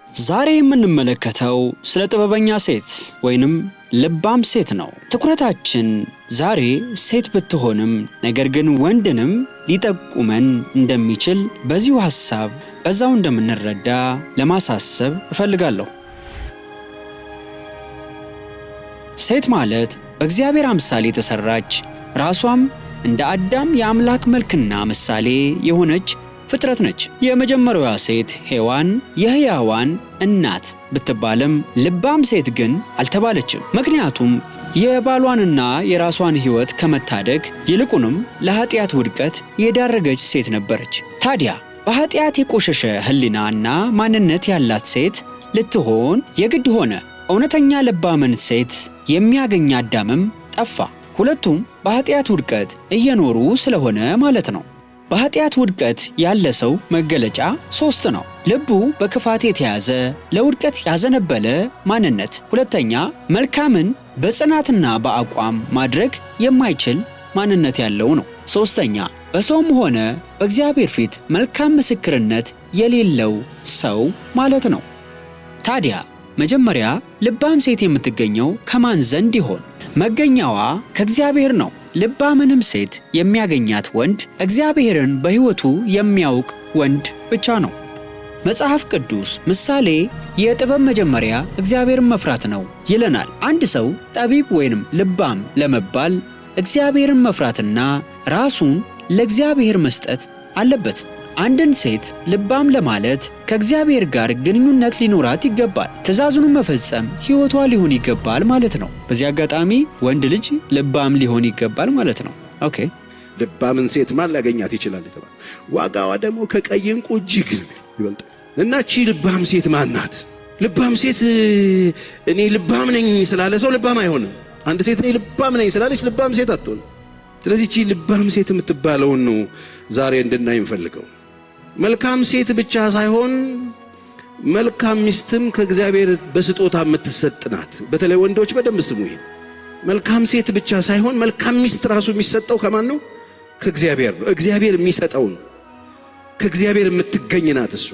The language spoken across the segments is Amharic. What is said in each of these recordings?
ዛሬ የምንመለከተው ስለ ጥበበኛ ሴት ወይንም ልባም ሴት ነው። ትኩረታችን ዛሬ ሴት ብትሆንም ነገር ግን ወንድንም ሊጠቁመን እንደሚችል በዚሁ ሐሳብ በዛው እንደምንረዳ ለማሳሰብ እፈልጋለሁ። ሴት ማለት በእግዚአብሔር አምሳል የተሰራች፣ ራሷም እንደ አዳም የአምላክ መልክና ምሳሌ የሆነች ፍጥረት ነች። የመጀመሪያዋ ሴት ሔዋን የሕያዋን እናት ብትባልም ልባም ሴት ግን አልተባለችም። ምክንያቱም የባሏንና የራሷን ሕይወት ከመታደግ ይልቁንም ለኃጢአት ውድቀት የዳረገች ሴት ነበረች። ታዲያ በኃጢአት የቆሸሸ ሕሊናና ማንነት ያላት ሴት ልትሆን የግድ ሆነ። እውነተኛ ልባምን ሴት የሚያገኝ አዳምም ጠፋ። ሁለቱም በኃጢአት ውድቀት እየኖሩ ስለሆነ ማለት ነው። በኃጢአት ውድቀት ያለ ሰው መገለጫ ሶስት ነው። ልቡ በክፋት የተያዘ፣ ለውድቀት ያዘነበለ ማንነት። ሁለተኛ፣ መልካምን በጽናትና በአቋም ማድረግ የማይችል ማንነት ያለው ነው። ሶስተኛ፣ በሰውም ሆነ በእግዚአብሔር ፊት መልካም ምስክርነት የሌለው ሰው ማለት ነው። ታዲያ መጀመሪያ ልባም ሴት የምትገኘው ከማን ዘንድ ይሆን? መገኛዋ ከእግዚአብሔር ነው። ልባምንም ሴት የሚያገኛት ወንድ እግዚአብሔርን በሕይወቱ የሚያውቅ ወንድ ብቻ ነው። መጽሐፍ ቅዱስ ምሳሌ የጥበብ መጀመሪያ እግዚአብሔርን መፍራት ነው ይለናል። አንድ ሰው ጠቢብ ወይንም ልባም ለመባል እግዚአብሔርን መፍራትና ራሱን ለእግዚአብሔር መስጠት አለበት። አንድን ሴት ልባም ለማለት ከእግዚአብሔር ጋር ግንኙነት ሊኖራት ይገባል። ትእዛዙን መፈጸም ሕይወቷ ሊሆን ይገባል ማለት ነው። በዚህ አጋጣሚ ወንድ ልጅ ልባም ሊሆን ይገባል ማለት ነው። Okay። ልባምን ሴት ማን ሊያገኛት ይችላል የተባለ፣ ዋጋዋ ደግሞ ከቀይ ዕንቁ እጅግ ይበልጣል። እና ቺ ልባም ሴት ማን ናት? ልባም ሴት እኔ ልባም ነኝ ስላለ ሰው ልባም አይሆንም። አንድ ሴት እኔ ልባም ነኝ ስላለች ልባም ሴት አትሆንም። ስለዚህ ቺ ልባም ሴት የምትባለውን ነው ዛሬ እንድናይ የምፈልገው። መልካም ሴት ብቻ ሳይሆን መልካም ሚስትም ከእግዚአብሔር በስጦታ የምትሰጥ ናት። በተለይ ወንዶች በደንብ ስሙ ይሄን። መልካም ሴት ብቻ ሳይሆን መልካም ሚስት ራሱ የሚሰጠው ከማን ነው? ከእግዚአብሔር ነው። እግዚአብሔር የሚሰጠው ነው። ከእግዚአብሔር የምትገኝ ናት እሱ።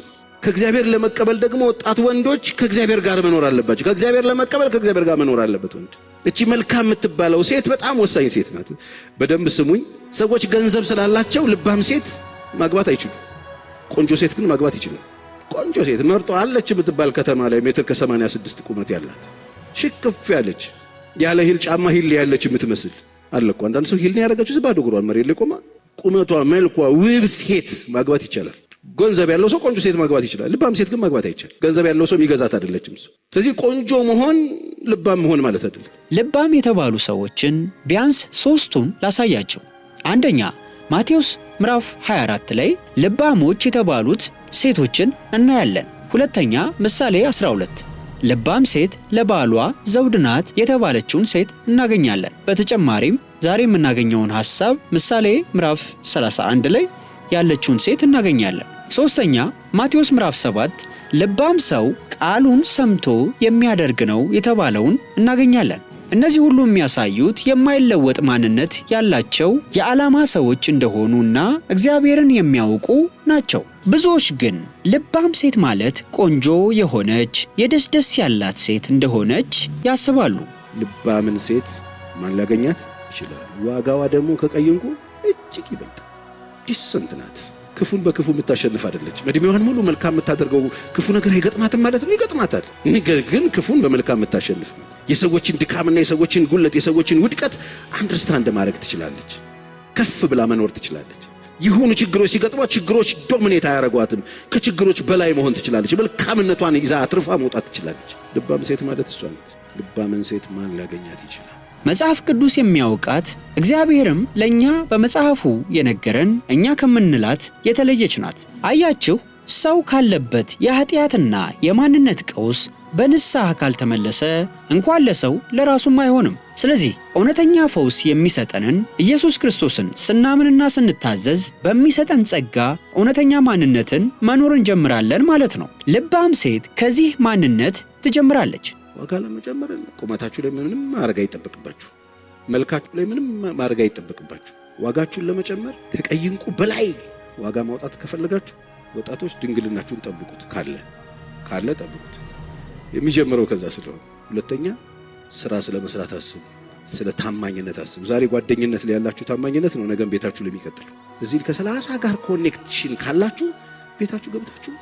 ከእግዚአብሔር ለመቀበል ደግሞ ወጣት ወንዶች ከእግዚአብሔር ጋር መኖር አለባቸው። ከእግዚአብሔር ለመቀበል ከእግዚአብሔር ጋር መኖር አለበት ወንድ። እቺ መልካም የምትባለው ሴት በጣም ወሳኝ ሴት ናት። በደንብ ስሙኝ። ሰዎች ገንዘብ ስላላቸው ልባም ሴት ማግባት አይችሉም። ቆንጆ ሴት ግን ማግባት ይችላል። ቆንጆ ሴት መርጦ አለች የምትባል ከተማ ላይ ሜትር ከ86 ቁመት ያላት፣ ሽክፍ ያለች፣ ያለ heel ጫማ heel ያለች የምትመስል አለ እኮ። አንዳንድ ሰው heel ነው ያደረገችው፣ ባዶ እግሯን መሬት ላይ ቆማ፣ ቁመቷ መልኳ ውብ ሴት ማግባት ይቻላል። ገንዘብ ያለው ሰው ቆንጆ ሴት ማግባት ይችላል። ልባም ሴት ግን ማግባት አይቻልም። ገንዘብ ያለው ሰው የሚገዛት አይደለችም እሱ። ስለዚህ ቆንጆ መሆን ልባም መሆን ማለት አይደለም። ልባም የተባሉ ሰዎችን ቢያንስ ሶስቱን ላሳያችሁ። አንደኛ፣ ማቴዎስ ምዕራፍ 24 ላይ ልባሞች የተባሉት ሴቶችን እናያለን። ሁለተኛ፣ ምሳሌ 12 ልባም ሴት ለባሏ ዘውድ ናት የተባለችውን ሴት እናገኛለን። በተጨማሪም ዛሬ የምናገኘውን ሐሳብ ምሳሌ ምዕራፍ 31 ላይ ያለችውን ሴት እናገኛለን። ሶስተኛ፣ ማቴዎስ ምዕራፍ 7 ልባም ሰው ቃሉን ሰምቶ የሚያደርግ ነው የተባለውን እናገኛለን። እነዚህ ሁሉ የሚያሳዩት የማይለወጥ ማንነት ያላቸው የዓላማ ሰዎች እንደሆኑና እግዚአብሔርን የሚያውቁ ናቸው። ብዙዎች ግን ልባም ሴት ማለት ቆንጆ የሆነች፣ የደስ ደስ ያላት ሴት እንደሆነች ያስባሉ። ልባምን ሴት ማን ሊያገኛት ይችላል? ዋጋዋ ደግሞ ከቀይ ዕንቁ እጅግ ይበልጣል። Decent ናት። ክፉን በክፉ የምታሸንፍ አይደለችም። እድሜዋን ሙሉ መልካም የምታደርገው ክፉ ነገር አይገጥማትም ማለት ነው። ይገጥማታል። ነገር ግን ክፉን በመልካም የምታሸንፍ ናት። የሰዎችን ድካምና የሰዎችን ጉድለት፣ የሰዎችን ውድቀት understand ማድረግ ትችላለች። ከፍ ብላ መኖር ትችላለች። የሆኑ ችግሮች ሲገጥሟት ችግሮች dominate አያረጓትም። ከችግሮች በላይ መሆን ትችላለች። መልካምነቷን ይዛ አትርፋ መውጣት ትችላለች። ልባም ሴት ማለት እሷ ናት። ልባምን ሴት ማን ሊያገኛት ይችላል? መጽሐፍ ቅዱስ የሚያውቃት፣ እግዚአብሔርም ለእኛ በመጽሐፉ የነገረን እኛ ከምንላት የተለየች ናት። አያችሁ፣ ሰው ካለበት የኃጢአትና የማንነት ቀውስ በንስሐ ካልተመለሰ እንኳን ለሰው ለራሱም አይሆንም። ስለዚህ እውነተኛ ፈውስ የሚሰጠንን ኢየሱስ ክርስቶስን ስናምንና ስንታዘዝ በሚሰጠን ጸጋ እውነተኛ ማንነትን መኖር እንጀምራለን ማለት ነው። ልባም ሴት ከዚህ ማንነት ትጀምራለች። ዋጋ ለመጨመር ቁመታችሁ ላይ ምንም ማድረግ አይጠበቅባችሁ። መልካችሁ ላይ ምንም ማድረግ አይጠበቅባችሁ። ዋጋችሁን ለመጨመር ከቀይ ዕንቁ በላይ ዋጋ ማውጣት ከፈለጋችሁ ወጣቶች ድንግልናችሁን ጠብቁት ካለ ካለ ጠብቁት። የሚጀምረው ከዛ ስለሆነ። ሁለተኛ ስራ ስለ መስራት አስቡ፣ ስለ ታማኝነት አስቡ። ዛሬ ጓደኝነት ላይ ያላችሁ ታማኝነት ነው ነገም ቤታችሁ ለሚቀጥል። እዚህ ከ30 ጋር connection ካላችሁ ቤታችሁ ገብታችሁ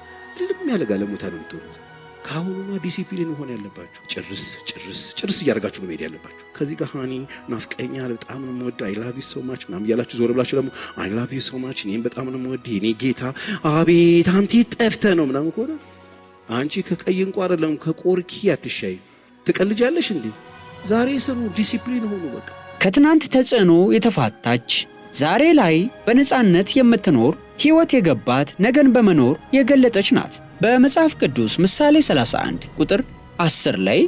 ልም ያለ ጋለሞታ ነው የምትሆኑት። ከአሁኑማ ዲሲፕሊን መሆን ያለባችሁ ጭርስ ጭርስ ጭርስ እያደረጋችሁ ነው መሄድ ያለባችሁ። ከዚህ ጋር honey ናፍቀኸኛል፣ በጣም ነው የምወድህ፣ I love you so much ምናምን እያላችሁ ዞር ብላችሁ ደግሞ I love you so much እኔም በጣም ነው የምወድህ የኔ ጌታ፣ አቤት አንተ ጠፍተህ ነው ምናምን ከሆነ አንቺ ከቀይ እንቁ አይደለም ከቆርኪ አትሻይ። ትቀልጃለሽ እንዴ? ዛሬ ስሩ፣ ዲሲፕሊን ሆኑ። በቃ ከትናንት ተጽዕኖ የተፋታች ዛሬ ላይ በነፃነት የምትኖር ሕይወት የገባት ነገን በመኖር የገለጠች ናት። በመጽሐፍ ቅዱስ ምሳሌ 31 ቁጥር 10 ላይ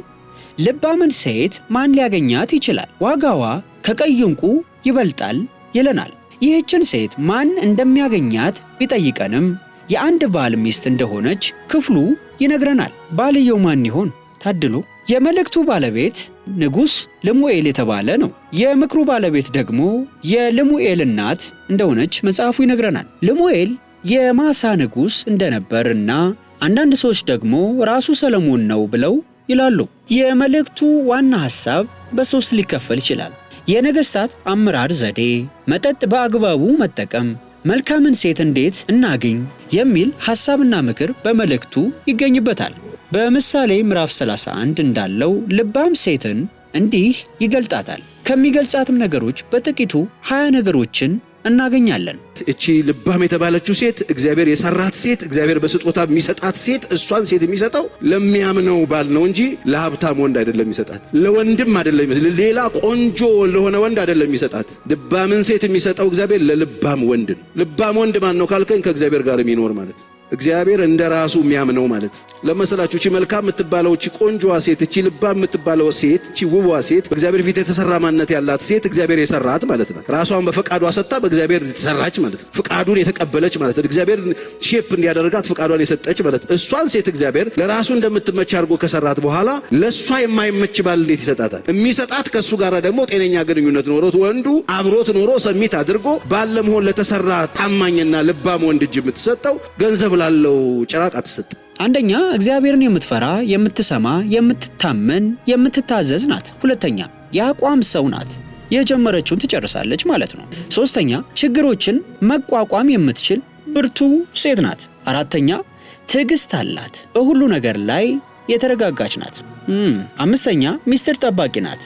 ልባምን ሴት ማን ሊያገኛት ይችላል? ዋጋዋ ከቀይ ዕንቁ ይበልጣል ይለናል። ይህችን ሴት ማን እንደሚያገኛት ቢጠይቀንም የአንድ ባል ሚስት እንደሆነች ክፍሉ ይነግረናል። ባልየው ማን ይሆን? ታድሎ የመልእክቱ ባለቤት ንጉሥ ልሙኤል የተባለ ነው። የምክሩ ባለቤት ደግሞ የልሙኤል እናት እንደሆነች መጽሐፉ ይነግረናል። ልሙኤል የማሳ ንጉሥ እንደነበርና አንዳንድ ሰዎች ደግሞ ራሱ ሰለሞን ነው ብለው ይላሉ። የመልእክቱ ዋና ሐሳብ በሦስት ሊከፈል ይችላል። የነገሥታት አመራር ዘዴ፣ መጠጥ በአግባቡ መጠቀም፣ መልካምን ሴት እንዴት እናግኝ የሚል ሐሳብና ምክር በመልእክቱ ይገኝበታል። በምሳሌ ምዕራፍ 31 እንዳለው ልባም ሴትን እንዲህ ይገልጣታል። ከሚገልጻትም ነገሮች በጥቂቱ 20 ነገሮችን እናገኛለን። እቺ ልባም የተባለችው ሴት እግዚአብሔር የሰራት ሴት፣ እግዚአብሔር በስጦታ የሚሰጣት ሴት፣ እሷን ሴት የሚሰጠው ለሚያምነው ባል ነው እንጂ ለሀብታም ወንድ አይደለም የሚሰጣት፣ ለወንድም አይደለም፣ ሌላ ቆንጆ ለሆነ ወንድ አይደለም የሚሰጣት። ልባምን ሴት የሚሰጠው እግዚአብሔር ለልባም ወንድ ነው። ልባም ወንድ ማን ነው ካልከኝ ከእግዚአብሔር ጋር የሚኖር ማለት ነው። እግዚአብሔር እንደ ራሱ የሚያምነው ማለት ለመሰላችሁ። እቺ መልካም የምትባለው እቺ ቆንጆዋ ሴት፣ እቺ ልባም የምትባለው ሴት፣ እቺ ውቧ ሴት በእግዚአብሔር ፊት የተሰራ ማንነት ያላት ሴት እግዚአብሔር የሰራት ማለት ነው። ራሷን በፈቃዷ ሰጥታ በእግዚአብሔር የተሰራች ማለት ነው። ፍቃዱን የተቀበለች ማለት ነው። እግዚአብሔር shape እንዲያደርጋት ፍቃዷን የሰጠች ማለት ነው። እሷን ሴት እግዚአብሔር ለራሱ እንደምትመች አድርጎ ከሰራት በኋላ ለእሷ የማይመች ባል እንዴት ይሰጣታል? የሚሰጣት ከእሱ ጋር ደግሞ ጤነኛ ግንኙነት ኖሮት ወንዱ አብሮት ኖሮ submit አድርጎ ባል ለመሆን ለተሰራ ታማኝና ልባም ወንድ እጅ የምትሰጠው ገንዘብ ላለው ጭራቅ አትሰጥም። አንደኛ እግዚአብሔርን የምትፈራ፣ የምትሰማ፣ የምትታመን፣ የምትታዘዝ ናት። ሁለተኛ የአቋም ሰው ናት። የጀመረችውን ትጨርሳለች ማለት ነው። ሶስተኛ ችግሮችን መቋቋም የምትችል ብርቱ ሴት ናት። አራተኛ ትዕግስት አላት። በሁሉ ነገር ላይ የተረጋጋች ናት። አምስተኛ ሚስጥር ጠባቂ ናት።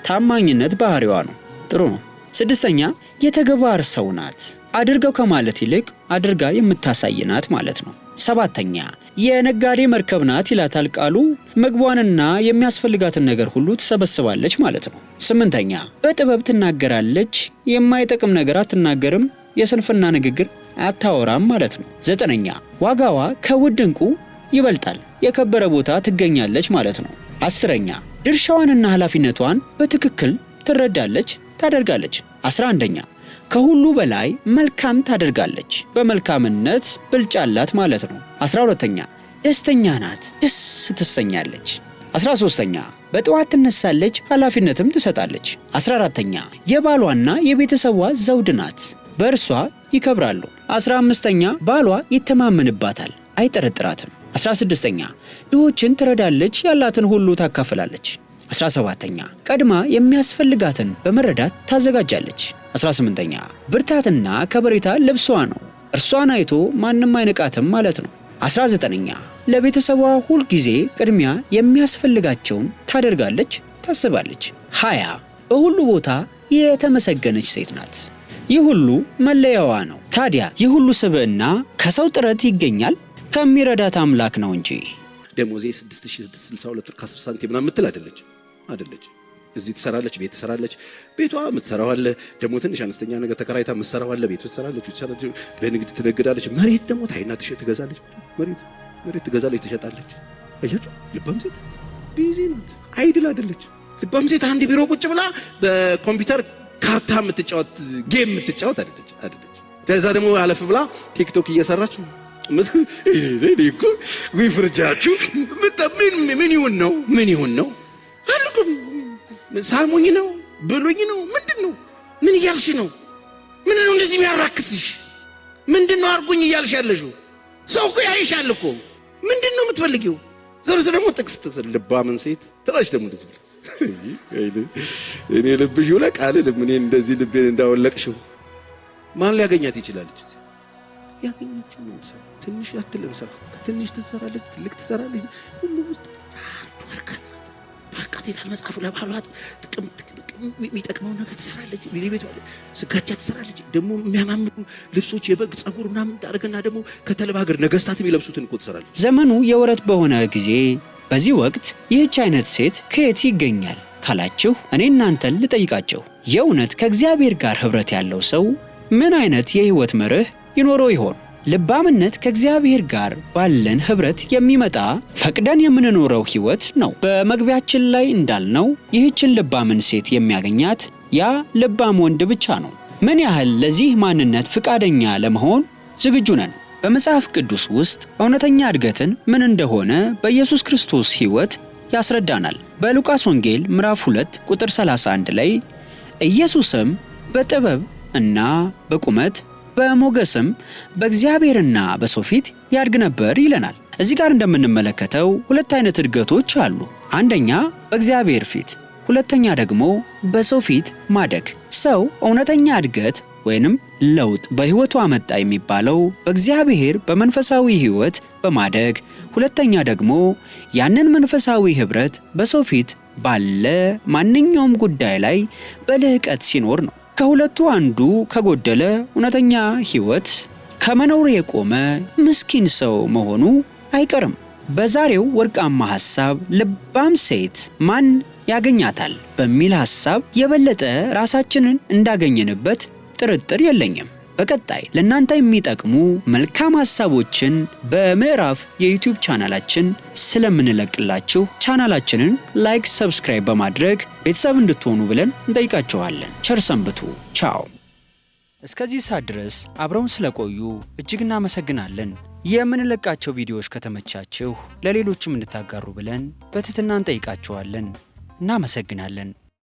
ታማኝነት ባህሪዋ ነው። ጥሩ ነው። ስድስተኛ የተግባር ሰው ናት። አድርገው ከማለት ይልቅ አድርጋ የምታሳይ ናት ማለት ነው። ሰባተኛ የነጋዴ መርከብ ናት ይላታል ቃሉ። ምግቧንና የሚያስፈልጋትን ነገር ሁሉ ትሰበስባለች ማለት ነው። ስምንተኛ በጥበብ ትናገራለች፣ የማይጠቅም ነገር አትናገርም፣ የስንፍና ንግግር አታወራም ማለት ነው። ዘጠነኛ ዋጋዋ ከውድ ዕንቁ ይበልጣል፣ የከበረ ቦታ ትገኛለች ማለት ነው። አስረኛ ድርሻዋንና ኃላፊነቷን በትክክል ትረዳለች፣ ታደርጋለች። 11ኛ ከሁሉ በላይ መልካም ታደርጋለች፣ በመልካምነት ብልጫ አላት ማለት ነው። 12ኛ ደስተኛ ናት፣ ደስ ትሰኛለች። 13ኛ በጠዋት ትነሳለች፣ ኃላፊነትም ትሰጣለች። 14ኛ የባሏና የቤተሰቧ ዘውድ ናት፣ በእርሷ ይከብራሉ። 15ኛ ባሏ ይተማመንባታል፣ አይጠረጥራትም። 16ኛ ድሆችን ትረዳለች፣ ያላትን ሁሉ ታካፍላለች። 17ኛ ቀድማ የሚያስፈልጋትን በመረዳት ታዘጋጃለች። 18ኛ ብርታትና ከበሬታ ልብሷ ነው። እርሷን አይቶ ማንም አይንቃትም ማለት ነው። 19ኛ ለቤተሰቧ ሁል ጊዜ ቅድሚያ የሚያስፈልጋቸውን ታደርጋለች፣ ታስባለች። 20 በሁሉ ቦታ የተመሰገነች ሴት ናት። ይህ ሁሉ መለያዋ ነው። ታዲያ ይህ ሁሉ ስብዕና ከሰው ጥረት ይገኛል? ከሚረዳት አምላክ ነው እንጂ። ደሞዜ 6662 ከ10 ሳንቲም ምናምን የምትል አይደለች አይደለች። እዚህ ትሰራለች፣ ቤት ትሰራለች። ቤቷ የምትሰራው አለ፣ ደግሞ ትንሽ አነስተኛ ነገር ተከራይታ የምትሰራው አለ። ቤት ትሰራለች፣ ትሰራለች፣ በንግድ ትነግዳለች። መሬት ደግሞ ታይና ትገዛለች። መሬት መሬት ትገዛለች፣ ትሸጣለች። አያችሁ፣ ልባም ሴት busy ናት፣ idle አይደለች። ልባም ሴት አንድ ቢሮ ቁጭ ብላ በኮምፒውተር ካርታ የምትጫወት game የምትጫወት አይደለች አይደለች። ከዛ ደግሞ አለፍ ብላ ቲክቶክ እየሰራች ወይ ፍርጃችሁ ምን ይሁን ነው ምን ይሁን ነው አልኩም ሳሙኝ ነው ብሉኝ ነው ምንድን ነው? ምን እያልሽ ነው? ምን ነው እንደዚህ የሚያራክስሽ? ምንድን ነው አርጉኝ እያልሽ ያለሽው? ሰው እኮ ያይሻል እኮ። ምንድን ነው የምትፈልጊው? ዘርስ ደግሞ ጥቅስ ጥቅስ ልባምን ሴት ትላለች። ደግሞ እንደዚህ እኔ ልብሽ ይውለቅ አልልም። እኔ እንደዚህ ልቤን እንዳወለቅሽው ማን ሊያገኛት ይችላል? ያገኘችው ነው። ትንሽ አትልም ስራ፣ ትንሽ ትሰራለች፣ ትልቅ ትሰራለች። ሁሉ ውስጥ hard worker ናት። በቃ ይላል መጽሐፉ። ለባሏ ጥቅም የሚጠቅመውን ነገር ትሰራለች። ቤቷ ስጋጃ ትሰራለች። ደግሞ የሚያማምሩ ልብሶች የበግ ጸጉር ምናምን ታደርግና ደግሞ ከተልባ እግር ነገስታት የሚለብሱትን እኮ ትሰራለች። ዘመኑ የወረት በሆነ ጊዜ በዚህ ወቅት ይህች አይነት ሴት ከየት ይገኛል ካላችሁ እኔ እናንተን ልጠይቃችሁ። የእውነት ከእግዚአብሔር ጋር ኅብረት ያለው ሰው ምን አይነት የሕይወት መርህ ይኖረው ይሆን? ልባምነት ከእግዚአብሔር ጋር ባለን ኅብረት የሚመጣ ፈቅደን የምንኖረው ሕይወት ነው። በመግቢያችን ላይ እንዳልነው ይህችን ልባምን ሴት የሚያገኛት ያ ልባም ወንድ ብቻ ነው። ምን ያህል ለዚህ ማንነት ፍቃደኛ ለመሆን ዝግጁ ነን? በመጽሐፍ ቅዱስ ውስጥ እውነተኛ እድገትን ምን እንደሆነ በኢየሱስ ክርስቶስ ሕይወት ያስረዳናል። በሉቃስ ወንጌል ምዕራፍ 2 ቁጥር 31 ላይ ኢየሱስም በጥበብ እና በቁመት በሞገስም በእግዚአብሔርና በሰው ፊት ያድግ ነበር ይለናል። እዚህ ጋር እንደምንመለከተው ሁለት አይነት እድገቶች አሉ። አንደኛ በእግዚአብሔር ፊት፣ ሁለተኛ ደግሞ በሰው ፊት ማደግ። ሰው እውነተኛ እድገት ወይንም ለውጥ በሕይወቱ አመጣ የሚባለው በእግዚአብሔር በመንፈሳዊ ሕይወት በማደግ፣ ሁለተኛ ደግሞ ያንን መንፈሳዊ ኅብረት በሰው ፊት ባለ ማንኛውም ጉዳይ ላይ በልህቀት ሲኖር ነው። ከሁለቱ አንዱ ከጎደለ እውነተኛ ሕይወት ከመኖር የቆመ ምስኪን ሰው መሆኑ አይቀርም። በዛሬው ወርቃማ ሐሳብ ልባም ሴት ማን ያገኛታል በሚል ሐሳብ የበለጠ ራሳችንን እንዳገኘንበት ጥርጥር የለኝም። በቀጣይ ለእናንተ የሚጠቅሙ መልካም ሐሳቦችን በምዕራፍ የ YouTube ቻናላችን ስለምንለቅላችሁ ቻናላችንን like፣ subscribe በማድረግ ቤተሰብ እንድትሆኑ ብለን እንጠይቃችኋለን። ቸር ሰንብቱ። ቻው። እስከዚህ ሰዓት ድረስ አብረውን ስለቆዩ እጅግ እናመሰግናለን። የምንለቃቸው ቪዲዮዎች ከተመቻችሁ ለሌሎችም እንድታጋሩ ብለን በትህትና እንጠይቃችኋለን። እናመሰግናለን።